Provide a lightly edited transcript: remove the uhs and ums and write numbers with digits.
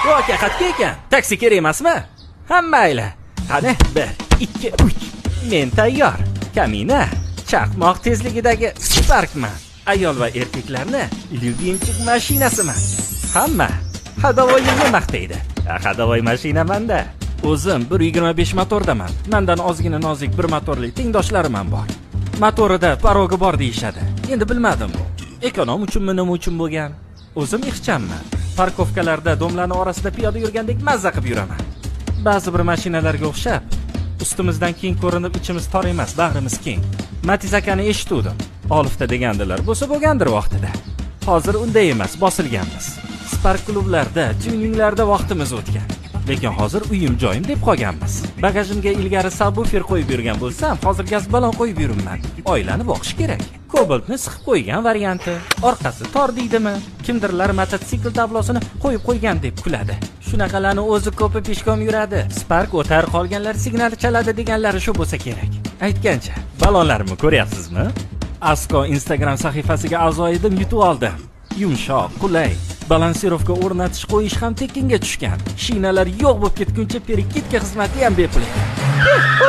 Bu aka qatga ekan? Taksi kerak emasmi? Ha, mayli. Qani, 1, 2, 3. Men tayyor. Kamina chaqmoq tezligidagi Sparkman. Ayol va erkaklarni любимчик mashinasiman. Hamma ходовой imni maqtaydi. Ходовой mashina manda. O'zim 1.25 motordaman. Mandan ozgina nozik bir motorli tengdoshlarim ham bor. Motorida порог i bor deyishadi. Endi bilmadim. Эконом uchunmi, nima uchun bo'lgan? O'zim ixchamman. Парковка larda дом larni orasida piyoda yurgandek mazza qilib yuraman. Ba'zi bir mashinalarga o'xshab ustimizdan keng ko'rinib, ichimiz tor emas, bag'rimiz keng. Matiz akani eshituvdim. Olifta degandilar. Bo'lsa bo'lgandir vaqtida. Hozir unday emas, bosilganmiz. Spark klublarda, tuninglarda vaqtimiz o'tgan. Lekin hozir uyim joyim deb qolganmiz. Bagajimga ilgari subwoofer qo'yib yurgan bo'lsam, hozir gaz balon qo'yib yuribman. Oilani boqish kerak. Cobaltni siqib qo'ygan varianti. Orqasi tor deydimi? Kimdirlar mototsikl tablosini qo'yib qo'ygan deb kuladi. Shunaqalarni o'zi ko'pi пешком yuradi. Spark o'tar, qolganlar signal chaladi deganlari shu bo'lsa kerak. Aytgancha, balonlarimni ko'ryapsizmi? Asko Instagram sahifasiga a'zo edim, yutib oldim. Yumshoq, qulay. Балансировка o'rnatish qo'yish ham tekinga tushgan. Shinalar yo'q bo'lib ketguncha перекидка xizmati ham bepul ekan.